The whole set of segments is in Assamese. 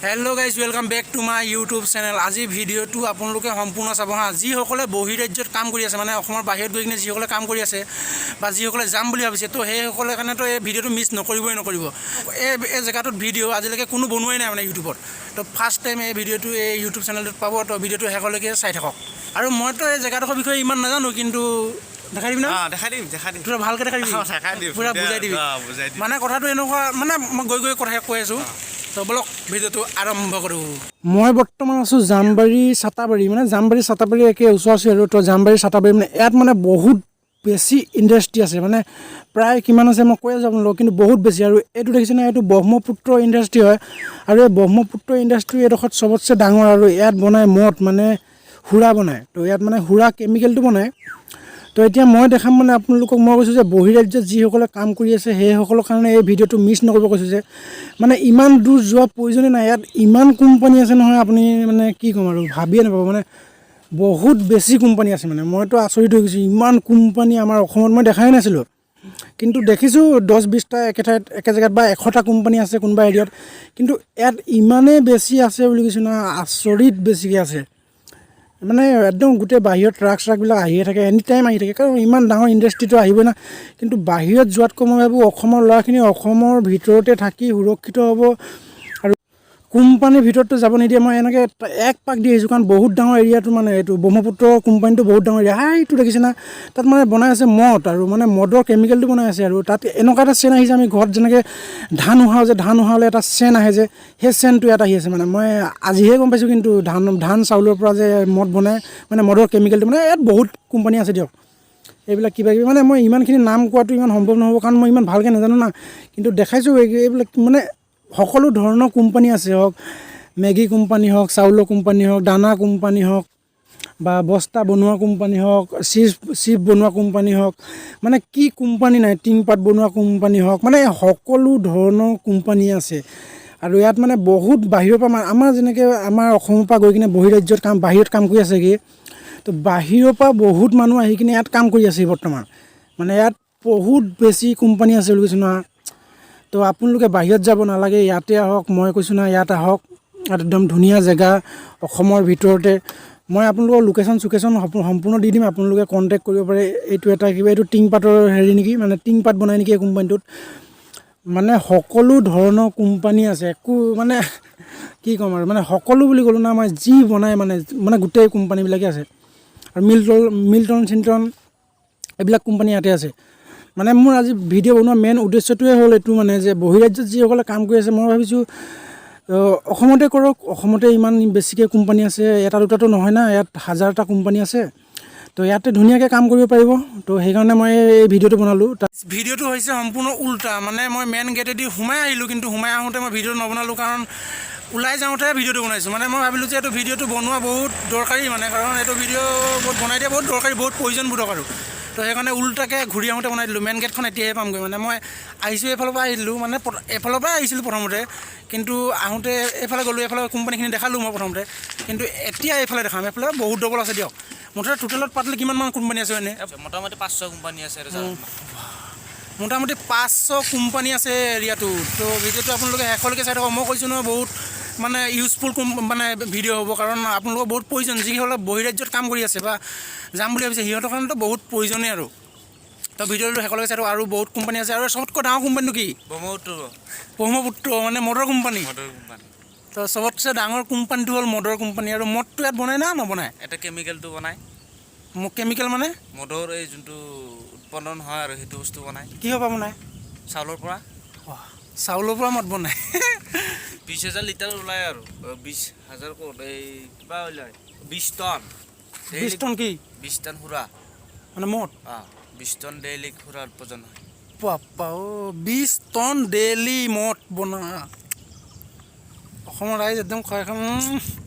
Hello guys, welcome back to my YouTube channel. আজি ভিডিঅ'টো আপোনালোকে সম্পূৰ্ণ চাব হা। যিসকলে বহিৰাজ্যত কাম কৰি আছে, মানে অসমৰ বাহিৰত গৈ কিনে যিসকলে কাম কৰি আছে বা যিসকলে যাম বুলি ভাবিছে, তো সেইসকলৰ কাৰণেতো এই ভিডিঅ'টো মিছ নকৰিবই নকৰিব। এই জেগাটোত ভিডিঅ' আজিলৈকে কোনো বনোৱাই নাই মানে ইউটিউবত। তো ফাৰ্ষ্ট টাইম এই ভিডিঅ'টো এই ইউটিউব চেনেলটোত পাব। তো ভিডিঅ'টো শেষলৈকে চাই থাকক। আৰু মইতো এই জেগাডোখৰ বিষয়ে ইমান নাজানো, কিন্তু দেখাই দিবি না? দেখাই দিম, দেখাই দিম। পূৰা ভালকৈ দেখাই দিবি। অ, দেখাই দিম। পূৰা বুজাই দিবি। অ, বুজাই দিম। মানে কথাটো এনেকুৱা, মানে মই গৈ গৈ কথা কৈ আছোঁ। তো ব'লক, ভিডিঅ'টো আৰম্ভ কৰোঁ। মই বৰ্তমান আছোঁ জামবাৰী চাতাবাৰী, মানে জামবাৰী চাতাবাৰী একে ওচৰা ওচৰি আৰু। তো জামবাৰী চাতাবাৰী মানে ইয়াত মানে বহুত বেছি ইণ্ডাষ্ট্ৰি আছে। মানে প্ৰায় কিমান আছে মই কৈ আছোঁ আপোনালোকক, কিন্তু বহুত বেছি। আৰু এইটো দেখিছেনে? এইটো ব্ৰহ্মপুত্ৰ ইণ্ডাষ্ট্ৰি হয়। আৰু এই ব্ৰহ্মপুত্ৰ ইণ্ডাষ্ট্ৰি এইডোখৰত চবতছে ডাঙৰ। আৰু ইয়াত বনায় মদ, মানে সুৰা বনায়। তো ইয়াত মানে সুৰা কেমিকেলটো বনায়। তো এতিয়া মই দেখাম, মানে আপোনালোকক মই কৈছোঁ যে বহিৰাজ্যত যিসকলে কাম কৰি আছে, সেইসকলৰ কাৰণে এই ভিডিঅ'টো মিছ নকৰিব। কৈছোঁ যে মানে ইমান দূৰ যোৱা প্ৰয়োজনেই নাই। ইয়াত ইমান কোম্পানী আছে নহয়, আপুনি মানে কি ক'ম আৰু, ভাবিয়ে নাপাব। মানে বহুত বেছি কোম্পানী আছে। মানে মইতো আচৰিত হৈ গৈছোঁ, ইমান কোম্পানী আমাৰ অসমত মই দেখাই নাছিলোঁ। কিন্তু দেখিছোঁ 10-20টা একে ঠাইত, একে জেগাত, বা 100টা কোম্পানী আছে কোনোবা এৰিয়াত। কিন্তু ইয়াত ইমানেই বেছি আছে বুলি কৈছোঁ নহয়, আচৰিত বেছিকৈ আছে। মানে একদম গোটেই বাহিৰত ট্ৰাক চ্ৰাকবিলাক আহিয়ে থাকে, এনি টাইম আহি থাকে, কাৰণ ইমান ডাঙৰ ইণ্ডাষ্ট্ৰিটো আহিবই না। কিন্তু বাহিৰত যোৱাতকৈ মই ভাবোঁ অসমৰ ল'ৰাখিনি অসমৰ ভিতৰতে থাকি সুৰক্ষিত হ'ব আৰু কোম্পানীৰ ভিতৰততো যাব নিদিয়ে। মই এনেকৈ এক পাক দি আহিছোঁ, কাৰণ বহুত ডাঙৰ এৰিয়াটো। মানে এইটো ব্ৰহ্মপুত্ৰ কোম্পানীটো বহুত ডাঙৰ এৰিয়া। সেইটো দেখিছে না? তাত মানে বনাই আছে মদ আৰু মানে মদৰ কেমিকেলটো বনাই আছে। আৰু তাত এনেকুৱা এটা চেন আহিছে, আমি ঘৰত যেনেকৈ ধান উহাওঁ যে, ধান উহালে এটা চেন আহে যে, সেই চেনটো ইয়াত আহি আছে। মানে মই আজিহে গম পাইছোঁ কিন্তু ধান চাউলৰ পৰা যে মদ বনায়, মানে মদৰ কেমিকেলটো। মানে ইয়াত বহুত কোম্পানী আছে দিয়ক, এইবিলাক কিবা কিবি। মানে মই ইমানখিনি নাম কোৱাটো ইমান সম্ভৱ নহ'ব, কাৰণ মই ইমান ভালকৈ নাজানো না। কিন্তু দেখাইছোঁ এইবিলাক মানে সকলো ধৰণৰ কোম্পানী আছে, হওক মেগী কোম্পানী হওক, চাউলৰ কোম্পানী হওক, দানা কোম্পানী হওক বা বস্তা বনোৱা কোম্পানী হওক, চিপছ চিপ বনোৱা কোম্পানী হওক, মানে কি কোম্পানী নাই, টিংপাত বনোৱা কোম্পানী হওক, মানে সকলো ধৰণৰ কোম্পানী আছে। আৰু ইয়াত মানে বহুত বাহিৰৰ পৰা, আমাৰ যেনেকৈ আমাৰ অসমৰ পৰা গৈ কিনে বহিৰাজ্যত কাম, বাহিৰত কাম কৰি আছেগৈ, তো বাহিৰৰ পৰা বহুত মানুহ আহি কিনে ইয়াত কাম কৰি আছে বৰ্তমান। মানে ইয়াত বহুত বেছি কোম্পানী আছে বুলি কৈছোঁ নহয়। তো আপোনালোকে বাহিৰত যাব নালাগে, ইয়াতে আহক। মই কৈছোঁ না, ইয়াত আহক। ইয়াত একদম ধুনীয়া জেগা, অসমৰ ভিতৰতে। মই আপোনালোকৰ লোকেশ্যন চোকেশ্যন সম্পূৰ্ণ দি দিম, আপোনালোকে কণ্টেক্ট কৰিব পাৰে। এইটো এটা কিবা, এইটো টিংপাতৰ হেৰি নেকি, মানে টিংপাত বনাই নেকি এই কোম্পানীটোত। মানে সকলো ধৰণৰ কোম্পানী আছে। একো মানে কি ক'ম আৰু, মানে সকলো বুলি ক'লোঁ না মই, যি বনাই মানে মানে গোটেই কোম্পানীবিলাকেই আছে। আৰু মিল্টন মিল্টন চিল্টন এইবিলাক কোম্পানী ইয়াতে আছে। মানে মোৰ আজি ভিডিঅ' বনোৱা মেইন উদ্দেশ্যটোৱে হ'ল এইটো, মানে যে বহিৰাজ্যত যিসকলে কাম কৰি আছে, মই ভাবিছোঁ অসমতে কৰক। অসমতে ইমান বেছিকৈ কোম্পানী আছে, এটা দুটাতো নহয় না, ইয়াত হাজাৰটা কোম্পানী আছে। তো ইয়াতে ধুনীয়াকৈ কাম কৰিব পাৰিব। তো সেইকাৰণে মই এই ভিডিঅ'টো বনালোঁ। ভিডিঅ'টো হৈছে সম্পূৰ্ণ উল্টা। মানে মই মেইন গেটেদি সোমাই আহিলোঁ, কিন্তু সোমাই আহোঁতে মই ভিডিঅ'টো নবনালোঁ, কাৰণ ওলাই যাওঁতে ভিডিঅ'টো বনাইছোঁ। মানে মই ভাবিলোঁ যে এইটো ভিডিঅ'টো বনোৱা বহুত দৰকাৰী, মানে কাৰণ এইটো ভিডিঅ' বহুত বনাই দিয়া বহুত দৰকাৰী, বহুত প্ৰয়োজনবোধক আৰু। তো সেইকাৰণে উল্টাকৈ ঘূৰি আহোঁতে বনাই দিলোঁ। মেইন গেটখন এতিয়াহে পামগৈ। মানে মই আহিছোঁ, এইফালৰ পৰা আহিলোঁ, মানে এইফালৰ পৰাই আহিছিলোঁ প্ৰথমতে, কিন্তু আহোঁতে এইফালে গ'লোঁ। এইফালে কোম্পানীখিনি দেখালোঁ মই প্ৰথমতে, কিন্তু এতিয়া এইফালে দেখাম। এইফালে বহুত ডবল আছে দিয়ক। মুঠতে টোটেলত পাতিলে কিমানমান কোম্পানী আছে এনে? মোটামুটি 500 কোম্পানী আছে আৰু জাগাত। মোটামুটি 500 কোম্পানী আছে এৰিয়াটোত। তো ভিডিঅ'টো আপোনালোকে শেষলৈকে চাই থাকক। মই কৈছোঁ নহয়, বহুত মানে ইউজফুল মানে ভিডিঅ' হ'ব, কাৰণ আপোনালোকৰ বহুত প্ৰয়োজন। যিসকলে বহিৰাজ্যত কাম কৰি আছে বা যাম বুলি ভাবিছে, সিহঁতৰ কাৰণেতো বহুত প্ৰয়োজনেই আৰু। তো ভিডিঅ'টো শেষলৈকে চাই থাকক। আৰু বহুত কোম্পানী আছে। আৰু চবতকৈ ডাঙৰ কোম্পানীটো কি? ব্ৰহ্মপুত্ৰ। ব্ৰহ্মপুত্ৰ, মানে মদৰ কোম্পানী। মদৰ কোম্পানী। তো চবতছে ডাঙৰ কোম্পানীটো হ'ল মদৰ কোম্পানী। আৰু মদটো ইয়াত বনায় না নবনায়? এটা কেমিকেলটো বনায়। কেমিকেল মানে? মদৰ এই যোনটো উৎপাদন হয় আৰু সেইটো বস্তু বনায়। কিহৰ পৰা বনায়? চাউলৰ পৰা। চাউলৰ পৰা মদ বনায়? 20,000 লিটাৰ ওলায় আৰু 20,000 ক'ত, এই কিবা ওলায়, 20 টন। 20 টন কি? 20 টন সুৰা। মানে মদ? অঁ, 20 টন ডেইলি সুৰা উৎপাদন হয়। বাপ্পা অ', 20 টন ডেইলি মদ বনা। অসমৰ ৰাইজ একদম খুৱাই খাম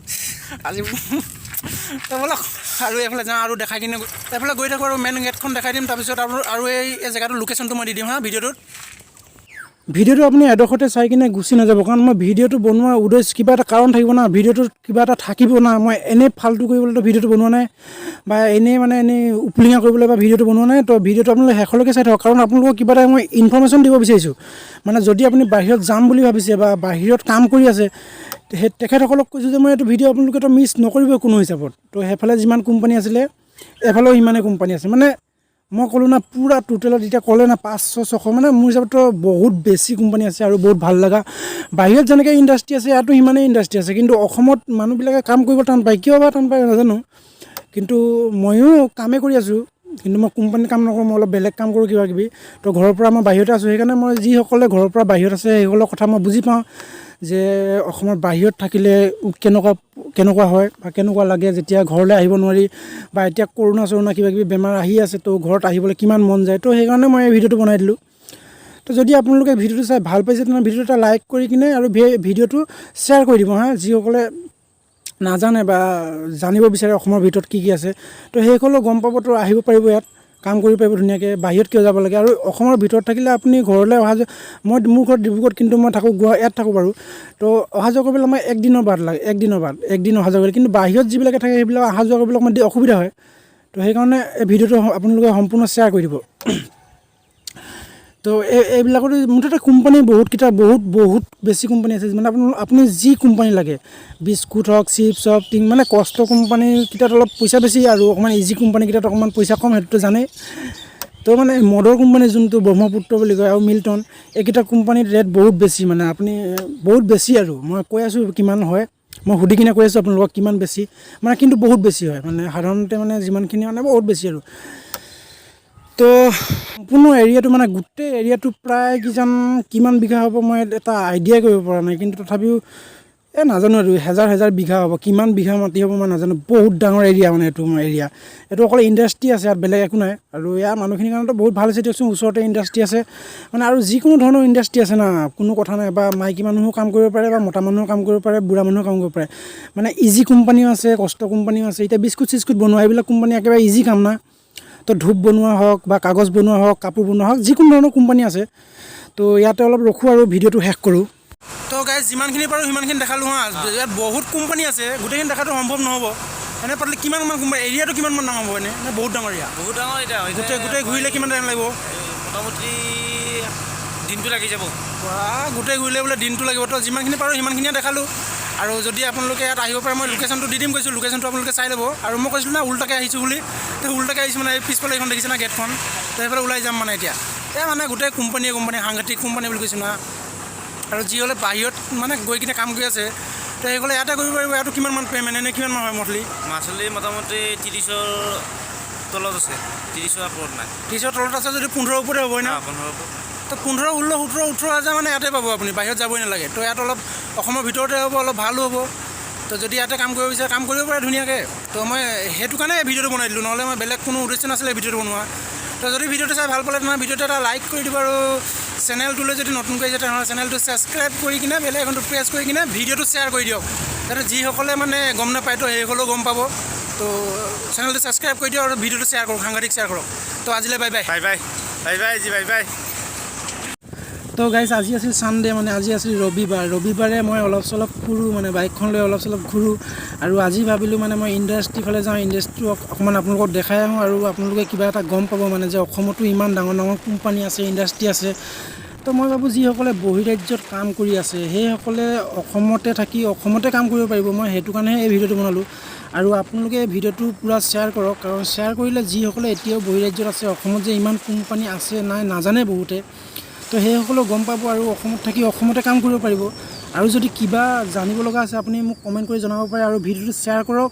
আজি। তো ব'লক আৰু এইফালে যাওঁ আৰু দেখাই কিনে এইফালে গৈ থাকোঁ আৰু মেইন গেটখন দেখাই দিম। তাৰপিছত আৰু আৰু এই জেগাটোৰ লোকেশ্যনটো মই দি দিম হা ভিডিঅ'টোত। ভিডিঅ'টো আপুনি এডোখৰতে চাই কিনে গুচি নাযাব, কাৰণ মই ভিডিঅ'টো বনোৱাৰ উদ্দেশ্য কিবা এটা কাৰণ থাকিব না, ভিডিঅ'টোত কিবা এটা থাকিব না। মই এনেই ফাল্টু কৰিবলৈতো ভিডিঅ'টো বনোৱা নাই বা এনেই মানে এনেই উপলিঙা কৰিবলৈ বা ভিডিঅ'টো বনোৱা নাই। তো ভিডিঅ'টো আপোনালোকে শেষলৈকে চাই থাকক, কাৰণ আপোনালোকক কিবা এটা মই ইনফৰ্মেশ্যন দিব বিচাৰিছোঁ। মানে যদি আপুনি বাহিৰত যাম বুলি ভাবিছে বা বাহিৰত কাম কৰি আছে, সেই তেখেতসকলক কৈছোঁ যে মই এইটো ভিডিঅ' আপোনালোকে মিছ নকৰিব কোনো হিচাপত। তো সেইফালে যিমান কোম্পানী আছিলে, এফালেও সিমানেই কোম্পানী আছে। মানে মই ক'লোঁ না, পূৰা টোটেলত এতিয়া ক'লে না 500-600, মানে মোৰ হিচাপততো বহুত বেছি কোম্পানী আছে আৰু বহুত ভাল লগা। বাহিৰত যেনেকৈ ইণ্ডাষ্ট্ৰি আছে, ইয়াতো সিমানেই ইণ্ডাষ্ট্ৰি আছে, কিন্তু অসমত মানুহবিলাকে কাম কৰিব টান পায়। কিয় বা টান পায় নাজানো, কিন্তু ময়ো কামেই কৰি আছোঁ, কিন্তু মই কোম্পানীত কাম নকৰোঁ, মই অলপ বেলেগ কাম কৰোঁ কিবা কিবি। তো ঘৰৰ পৰা মই বাহিৰতে আছোঁ, সেইকাৰণে মই যিসকলে ঘৰৰ পৰা বাহিৰত আছে সেইসকলৰ কথা মই বুজি পাওঁ যে অসমৰ বাহিৰত থাকিলে কেনেকুৱা কেনেকুৱা হয় বা কেনেকুৱা লাগে যেতিয়া ঘৰলৈ আহিব নোৱাৰি, বা এতিয়া কৰোণা চৰোণা কিবা কিবি বেমাৰ আহি আছে, তো ঘৰত আহিবলৈ কিমান মন যায়। তো সেইকাৰণে মই এই ভিডিঅ'টো বনাই দিলোঁ। তো যদি আপোনালোকে ভিডিঅ'টো চাই ভাল পাইছে, তেনেহ'লে ভিডিঅ'টো এটা লাইক কৰি কিনে আৰু ভিডিঅ'টো শ্বেয়াৰ কৰি দিব। হা, যিসকলে নাজানে বা জানিব বিচাৰে অসমৰ ভিতৰত কি কি আছে, তো সেইসকলেও গম পাব, তো আহিব পাৰিব, ইয়াত কাম কৰিব পাৰিব ধুনীয়াকৈ। বাহিৰত কিয় যাব লাগে? আৰু অসমৰ ভিতৰত থাকিলে আপুনি ঘৰলৈ অহা যোৱা, মই মোৰ ঘৰত ডিব্ৰুগড়ত, কিন্তু মই থাকোঁ ইয়াত থাকোঁ বাৰু। তো অহা যোৱা কৰিবলৈ আমাৰ একদিনৰ বাট লাগে, একদিনৰ বাট, একদিন অহা যোৱা কৰিলে। কিন্তু বাহিৰত যিবিলাকে থাকে, সেইবিলাক অহা যোৱা কৰিবলৈ অকণমান অসুবিধা হয়। তো সেইকাৰণে এই ভিডিঅ'টো আপোনালোকে সম্পূৰ্ণ শ্বেয়াৰ কৰি দিব। তো এইবিলাকতো মুঠতে কোম্পানী বহুতকেইটা, বহুত বহুত বেছি কোম্পানী আছে। মানে আপুনি যি কোম্পানী লাগে, বিস্কুট হওক, চিপছ হওক, টিং, মানে কষ্ট কোম্পানীকেইটাত অলপ পইচা বেছি আৰু অকণমান ইজি কোম্পানীকেইটাত অকণমান পইচা কম, সেইটোতো জানেই। তো মানে মদৰ কোম্পানী যোনটো ব্ৰহ্মপুত্ৰ বুলি কয় আৰু মিল্টন, এইকেইটা কোম্পানীত ৰেট বহুত বেছি, মানে আপুনি বহুত বেছি। আৰু মই কৈ আছোঁ কিমান হয়, মই সুধি কিনে কৈ আছোঁ আপোনালোকক কিমান বেছি, মানে কিন্তু বহুত বেছি হয়, মানে সাধাৰণতে মানে যিমানখিনি মানে বহুত বেছি। আৰু তো সম্পূৰ্ণ এৰিয়াটো, মানে গোটেই এৰিয়াটো প্ৰায় কিজান কিমান বিঘা হ'ব মই এটা আইডিয়া কৰিব পৰা নাই, কিন্তু তথাপিও এই নাজানো আৰু হেজাৰ হেজাৰ বিঘা হ'ব, কিমান বিঘা মাটি হ'ব মই নাজানো। বহুত ডাঙৰ এৰিয়া, মানে এইটো এৰিয়া, এইটো অকল ইণ্ডাষ্ট্ৰি আছে, ইয়াত বেলেগ একো নাই। আৰু ইয়াৰ মানুহখিনিৰ কাৰণেতো বহুত ভাল হৈছে দিয়কচোন, ওচৰতে ইণ্ডাষ্ট্ৰি আছে মানে, আৰু যিকোনো ধৰণৰ ইণ্ডাষ্ট্ৰি আছে না, কোনো কথা নাই। বা মাইকী মানুহো কাম কৰিব পাৰে বা মতা মানুহো কাম কৰিব পাৰে, বুঢ়া মানুহো কাম কৰিব পাৰে, মানে ইজি কোম্পানীও আছে, কষ্ট কোম্পানীও আছে। এতিয়া বিস্কুট চিস্কুট বনোৱা এইবিলাক কোম্পানী একেবাৰে ইজি কাম না। তো ধূপ বনোৱা হওক বা কাগজ বনোৱা হওক, কাপোৰ বনোৱা হওক, যিকোনো ধৰণৰ কোম্পানী আছে। তো ইয়াতে অলপ ৰখোঁ আৰু ভিডিঅ'টো শেষ কৰোঁ। তো গাইজ, যিমানখিনি পাৰোঁ সিমানখিনি দেখালোঁ। হা, ইয়াত বহুত কোম্পানী আছে, গোটেইখিনি দেখাটো সম্ভৱ নহ'ব। এনে পাতিলে কিমানমান কোম্পানী, এৰিয়াটো কিমানমান ডাঙৰ হ'ব এনে? নে বহুত ডাঙৰ এৰিয়া? বহুত ডাঙৰ এতিয়া। গোটেই ঘূৰিলে কিমান টাইম লাগিব? মোটামুটি দিনটো লাগি যাব। বাহ, গোটেই ঘূৰিলে বোলে দিনটো লাগিব। তো যিমানখিনি পাৰোঁ সিমানখিনিয়ে দেখালোঁ। আৰু যদি আপোনালোকে ইয়াত আহিব পাৰে, মই লোকেশ্যনটো দি দিম কৈছোঁ, লোকেশ্যনটো আপোনালোকে চাই ল'ব। আৰু মই কৈছিলোঁ না উল্টাকৈ আহিছোঁ বুলি, তো উল্টাকৈ আহিছোঁ, মানে এই পিছফালে এইখন দেখিছে না গেটখন, তো সেইফালে ওলাই যাম। মানে এতিয়া এই মানে গোটেই কোম্পানীয়ে কোম্পানী, সাংঘাতিক কোম্পানী বুলি কৈছোঁ না। আৰু যি হ'লে বাহিৰত মানে গৈ কিনে কাম কৰি আছে, তো সেইসকলে ইয়াতে কৰিব পাৰিব। ইয়াতো কিমানমান পে'মেণ্ট, এনেই কিমানমান হয় মন্থলি? মাচুলি মোটামুটি 30ৰ তলত আছে, 30ৰ ওপৰত নাই। 30ৰ তলত আছে যদি 15 ওপৰতে হ'বই না? 15। তো 15, 16, 17, 18 হাজাৰ মানে ইয়াতে পাব আপুনি, বাহিৰত যাবই নালাগে। তো ইয়াত অলপ অসমৰ ভিতৰতে হ'ব, অলপ ভালো হ'ব। তো যদি ইয়াতে কাম কৰিব বিচাৰে, কাম কৰিব পাৰে ধুনীয়াকৈ। তো মই সেইটো কাৰণে এই ভিডিঅ'টো বনাই দিলোঁ, নহ'লে মই বেলেগ কোনো উদ্দেশ্য নাছিলে এই ভিডিঅ'টো বনোৱা। তো যদি ভিডিঅ'টো চাই ভাল পালে, তেনেহ'লে ভিডিঅ'টো এটা লাইক কৰি দিব আৰু চেনেলটোলৈ যদি নতুনকৈ আহিছে, তেনেহ'লে চেনেলটো ছাবস্ক্ৰাইব কৰি কিনে বেল আইকনটো প্ৰেছ কৰি কিনে ভিডিঅ'টো শ্বেয়াৰ কৰি দিয়ক, যাতে যিসকলে মানে গম নাপায়, তো সেইসকলেও গম পাব। তো চেনেলটো ছাবস্ক্ৰাইব কৰি দিয়ক আৰু ভিডিঅ'টো শ্বেয়াৰ কৰক, সাংঘাতিক শ্বেয়াৰ কৰক। তো আজিলৈ bye bye. Bye bye, bye bye G, bye bye. তো গাইজ, আজি আছিল ছানডে, মানে আজি আছিল ৰবিবাৰ। ৰবিবাৰে মই অলপ চলপ ফুৰোঁ, মানে বাইকখন লৈ অলপ চলপ ঘূৰোঁ। আৰু আজি ভাবিলোঁ মানে মই ইণ্ডাষ্ট্ৰি ফালে যাওঁ, ইণ্ডাষ্ট্ৰি অকণমান আপোনালোকক দেখাই আহোঁ আৰু আপোনালোকে কিবা এটা গম পাব, মানে যে অসমতো ইমান ডাঙৰ ডাঙৰ কোম্পানী আছে, ইণ্ডাষ্ট্ৰি আছে। তো মই ভাবোঁ যিসকলে বহিৰাজ্যত কাম কৰি আছে, সেইসকলে অসমতে থাকি অসমতে কাম কৰিব পাৰিব। মই সেইটো কাৰণেহে এই ভিডিঅ'টো বনালোঁ। আৰু আপোনালোকে এই ভিডিঅ'টো পূৰা শ্বেয়াৰ কৰক, কাৰণ শ্বেয়াৰ কৰিলে যিসকলে এতিয়াও বহিৰাজ্যত আছে, অসমত যে ইমান কোম্পানী আছে নাই নাজানে বহুতে, তো সেইসকলেও গম পাব আৰু অসমত থাকি অসমতে কাম কৰিব পাৰিব। আৰু যদি কিবা জানিব লগা আছে, আপুনি মোক কমেণ্ট কৰি জনাব পাৰে আৰু ভিডিঅ'টো শ্বেয়াৰ কৰক।